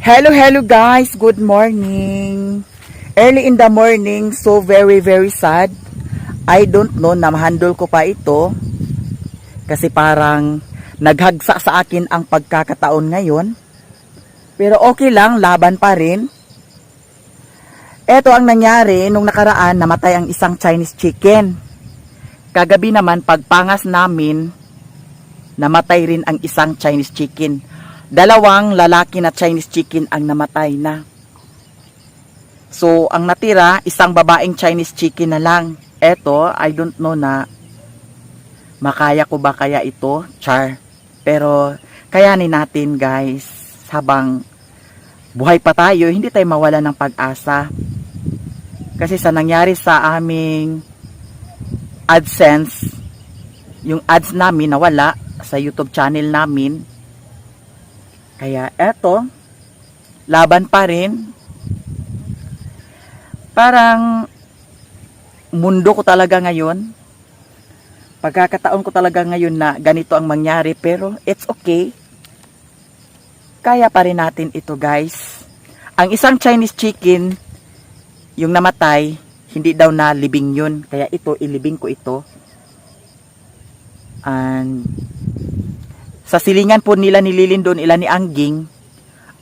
Hello, hello guys. Good morning. Early in the morning, so very, very sad. I don't know na mahandle ko pa ito. Kasi parang naghagsa sa akin ang pagkakataon ngayon. Pero okay lang, laban pa rin. Ito ang nangyari nung nakaraan, namatay ang isang Chinese chicken. Kagabi naman, pagpangas namin, namatay rin ang isang Chinese chicken. Dalawang lalaki na Chinese chicken ang namatay na. So, ang natira, isang babaeng Chinese chicken na lang. Eto, I don't know na makaya ko ba kaya ito, char. Pero, kayanin natin, guys, habang buhay pa tayo, hindi tayo mawala ng pag-asa. Kasi sa nangyari sa aming AdSense, yung ads namin nawala sa YouTube channel namin. Kaya eto, laban pa rin. Parang mundo ko talaga ngayon. Pagkakataon ko talaga ngayon na ganito ang mangyari, pero it's okay. Kaya pa rin natin ito, guys. Ang isang Chinese chicken, yung namatay, hindi daw na libing yun. Kaya ito, ilibing ko ito. And sa silingan po nila nililin doon ila ni Angging,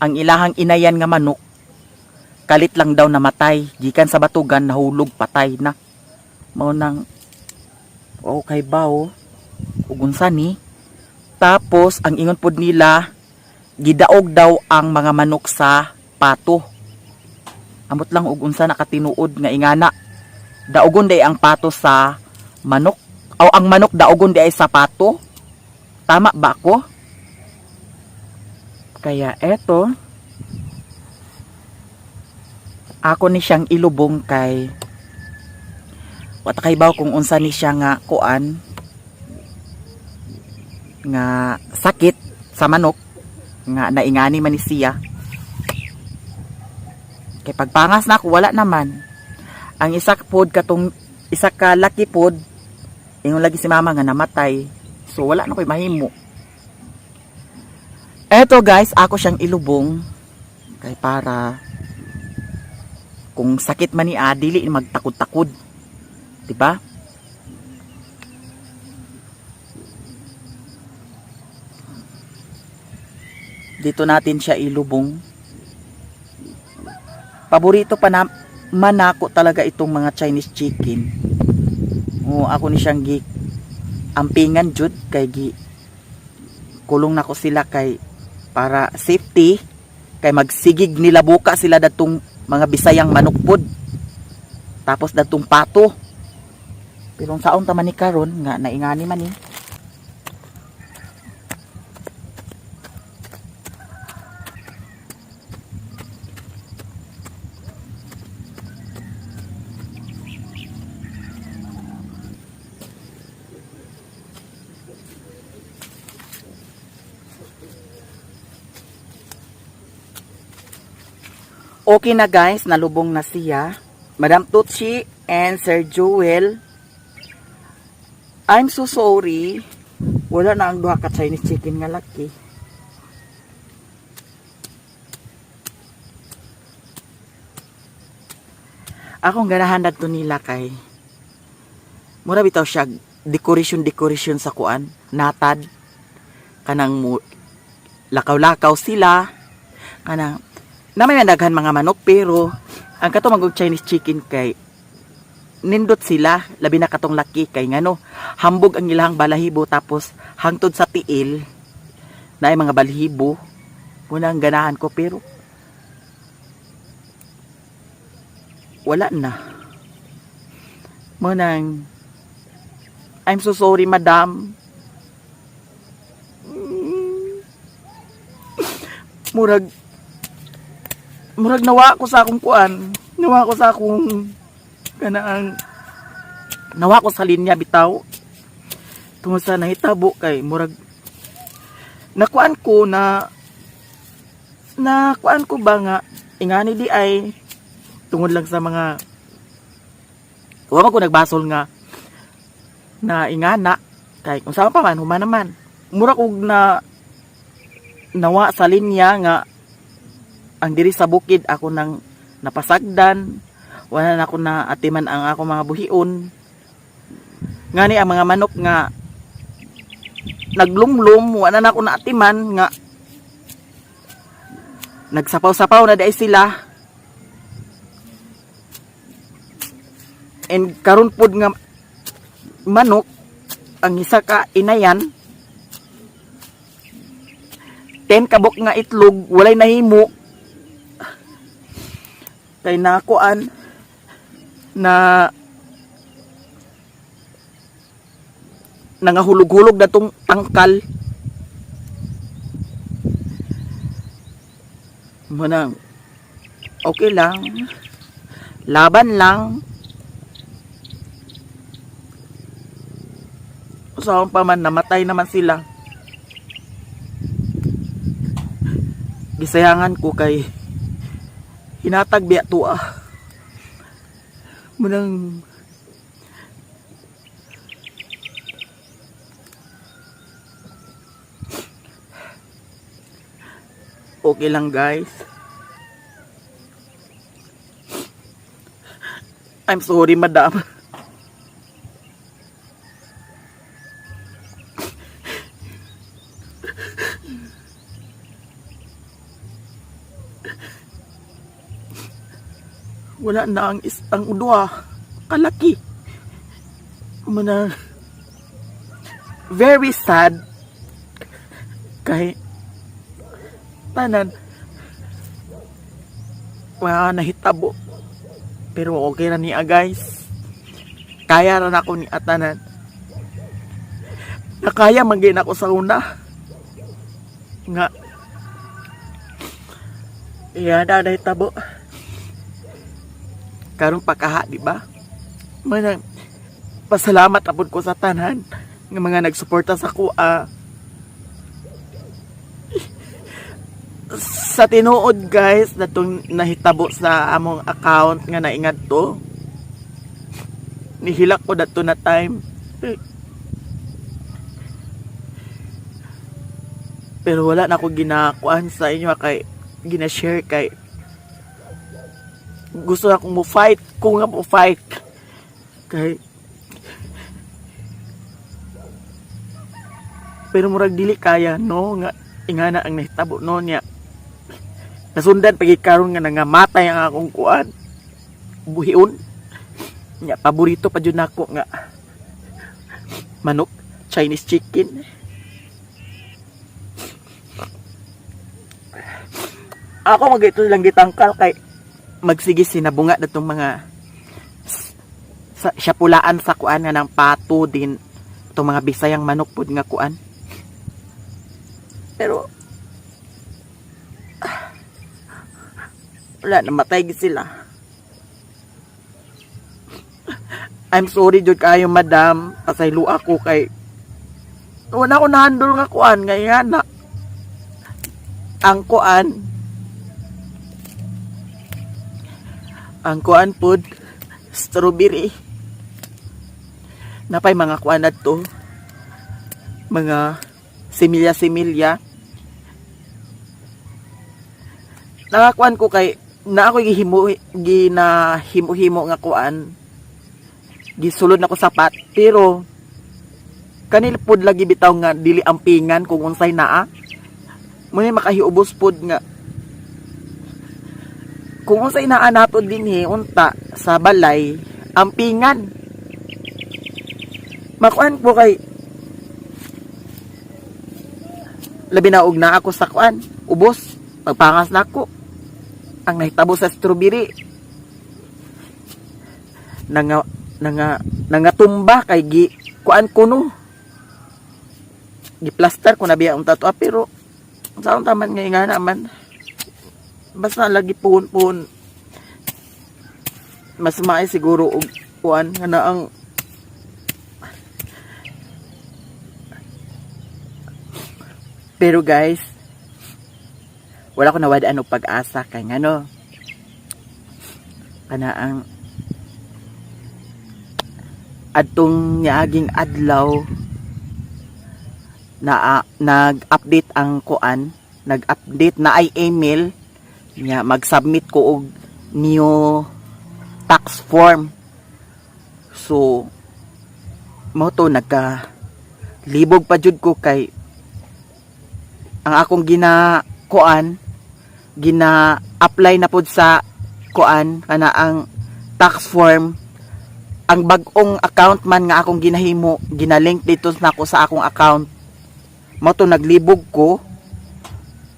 ang ilahang inayan nga manok, kalit lang daw namatay. Gikan sa batugan, nahulog, patay na. Mao nang, okay ba oh? Ug unsa ni? Tapos, ang ingon pod nila, gidaog daw ang mga manok sa pato. Amot lang og unsa nakatinuod nga ingana. Daogon day ang pato sa manok. O ang manok daogon day sa pato. Tama ba ako? Kaya eto, ako ni siyang ilubong kay wata kay baw kung unsa ni siya nga kuan nga sakit sa manok nga naingani man ni siya. Kay pagpangas na ako, wala naman. Ang isa pod katong isa ka laki pod, ingon lagi si mama nga namatay. So wala na ko'y mahimo. Eto guys, ako siyang ilubong kay para kung sakit man ni dili magtakod-takod. 'Di ba? Dito natin siya ilubong. Paborito pa na manako talaga itong mga Chinese chicken. Oo, ako ni siyang gi ampingan jud kay gi kulong nako sila kay para safety, kay magsigig nila buka sila datong mga Bisayang manok pod. Tapos datong pato. Pero ang saon ta man ni karon nga naingani man ni. Okay na guys, nalubong na siya. Madam Tutsi and Sir Joel, I'm so sorry. Wala na ang duha ka Chinese chicken nga laki. Akong ganahan to nila kay mura bitaw siya decoration decoration sa kuan, natad kanang mo lakaw-lakaw sila kanang na may daghan mga manok, pero ang katong mag Chinese chicken kay nindot sila, labi na katong laki kay ngano hambog ang ilahang balahibo, tapos hangtod sa tiil na ay mga balahibo. Muna ang ganahan ko, pero wala na. Munang I'm so sorry, madam. Murag murag nawa ko sa akong kuan, nawa ko sa akong kanaang nawa ko sa linya bitaw tungod sa nahitabo kay murag nakuan ko na nakuan ko ba nga ingani di ay tungod lang sa mga wa man ko nagbasol nga na ingana kay kung saan pa man human naman murag og na nawa sa linya nga Ang diri sa bukid ako nang napasagdan, wala na ako na atiman ang ako mga buhion. Ngani ang mga manok nga naglumlum, wala na ako naatiman nga nagsapaw-sapaw na diay sila. And karon pod nga manok ang isa ka inayan, 10 kabok nga itlog, walay nahimo kay nakuan na nangahulog-hulog na tong tangkal. Manang okay lang, laban lang. Usahan pa man, namatay naman sila. Gisayangan ko kay hinatag biya tuwa manang okay lang, guys. I'm sorry, madam. Wala na ang duha kalaki mana. Very sad kay tanan wala nahitabo, pero okay na niya, guys. Kaya ra nako ni atanan. Nakaya man gyud ako sa una nga iya na nahitabo karon pakaha, di ba? Manang pasalamat apod ko sa tanan nga mga nagsuporta sa kuha. Sa tinuod, guys, natong nahitabo sa among account nga naingad to, nihilak ko dato na time, pero wala na ako ginakuan sa inyo kay gina-share kay gusto akong mo fight ko nga mo fight kay, pero murag dili kaya, no, nga ingana ang nahitabo, no, niya nasundan pagi karon nga nangamatay ang akong kuan, buhion nya. Paborito pa jud nako nga manok, Chinese chicken. Ako magito lang gitangkal kay magsige sinabunga datong mga sa siya pulaan sa kuan nga ng pato din, itong mga Bisayang manok pud nga kuan, pero wala, namatay gid sila. I'm sorry jud kayo, madam. Pasaylo ako kay wala ko na-handle nga kuan nga na ang kuan pod, strawberry. Napay mga kuan na to, mga similya similya. Nakakuan ko kay na ako gihimo, ginahimo-himo nga kuan, gisulod na ko sapat, pero kanil pod lagi bitaw nga dili ampingan kung unsay naa mo ni makahiubos pod nga kung unsay naa nato dinhi unta sa balay ampingan. Makuan ko kay labi na og naa ako sa kuan, ubos pagpangas nako ang nahitabo sa strawberry, nanga nangatumba kay gi kuan ko, no, gi-plaster ko na biya ang tato, pero sa taman nga nga naman basta lagi puhon-puhon mas maay siguro og kuan nga na ang. Pero guys, wala ko nawad-an og pag-asa kay ngano kana ang adtong niaging adlaw na nag-update ang kuan, nag-update na ay email. Nya mag-submit ko og new tax form. So mao to, nagka libog pa jud ko kay ang akong gina kuan, gina apply na pud sa kuan, kana ang tax form, ang bag-ong account man nga akong ginahimo, ginalink dito nako sa akong account. Mao to, naglibog ko,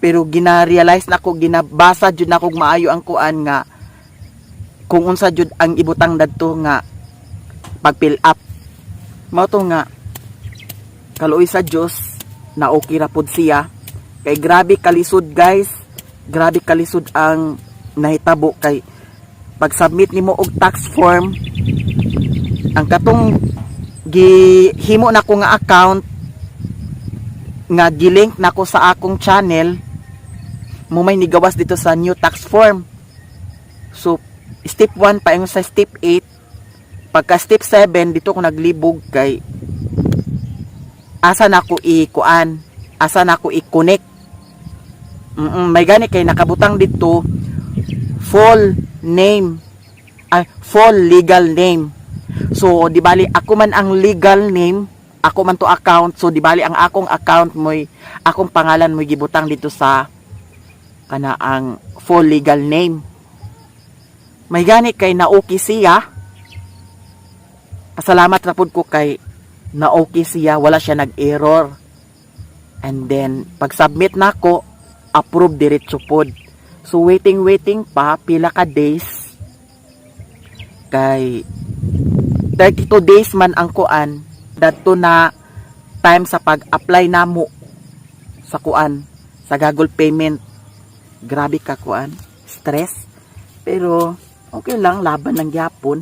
pero gina-realize nako, ginabasa jud nako maayo ang kuan nga kung unsa jud ang ibutang dadto nga pag fill up. Mao to nga kaluoy sa Dios na okay ra pud siya kay grabe kalisod, guys, grabe kalisod ang nahitabo kay pag submit nimo og tax form, ang katong gihimo nako nga account nga gilink nako sa akong channel mo may nigawas dito sa new tax form. So step 1 pa sa step 8, pagka step 7 dito ko naglibog kay asa na ko i-kuan, asa na ko i-connect. May gani kay nakabutang dito full name, ay, full legal name. So di bali ako man ang legal name, ako man to account. So di bali ang akong account mo'y akong pangalan mo'y gibutang dito sa kana ang full legal name. May gani kay na-okay siya. Pasalamat ra pud ko kay na-okay siya, wala siya nag-error. And then pag submit nako, approve diretso pod. So waiting waiting pa pila ka days kay 32 days man ang kuan dadto na time sa pag-apply namo sa kuan, sa Google payment. Grabe ka kuan, stress, pero okay lang, laban lang gyapon.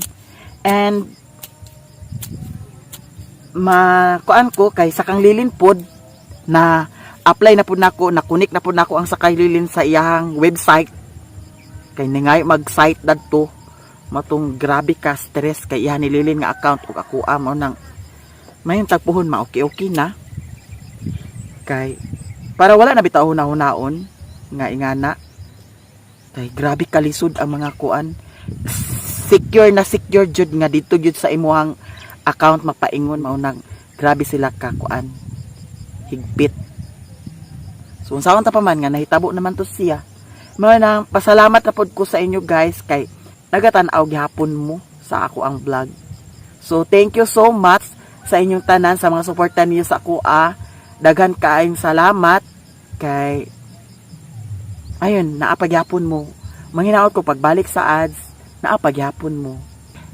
And ma kuan ko kay sa kang Lilin pod na apply na pud nako, na connect na pud nako ang sa kay Lilin sa iyang website kay ningay mag-site dadto. Matong grabe ka stress kay iya ni Lilin nga account ug ako mao nang mayon tagpuhon ma okay okay na kay para wala na bitaw huna-hunaon nga ingana kay grabe kalisod ang mga kuan, secure na secure jud nga dito jud sa imuhang account mapaingon. Mao nang grabe sila ka kuan, higpit. So unsaon ta pa man nga nahitabo naman to siya. Mao nang pasalamat na pod ko sa inyo, guys, kay nagatan-aw gihapon mo sa ako ang vlog. So thank you so much sa inyong tanan, sa mga suporta niyo sa ako ah. Daghan kaayong salamat kay ayun, naa pa gyapon mo. Manghinaot ko pagbalik sa ads, naa pa gyapon mo.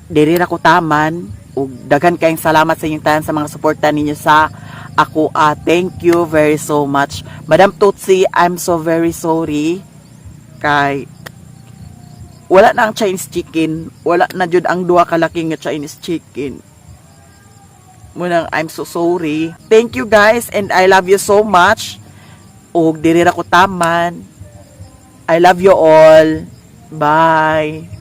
Diri ra ko taman ug daghan kayong salamat sa inyong tanan sa mga suporta ninyo sa ako ah. Thank you very so much. Madam Tutsi, I'm so very sorry kay wala na ang Chinese chicken, wala na jud ang duha ka laki nga Chinese chicken. Munang I'm so sorry. Thank you, guys, and I love you so much. Ug diri ra ko taman. I love you all. Bye.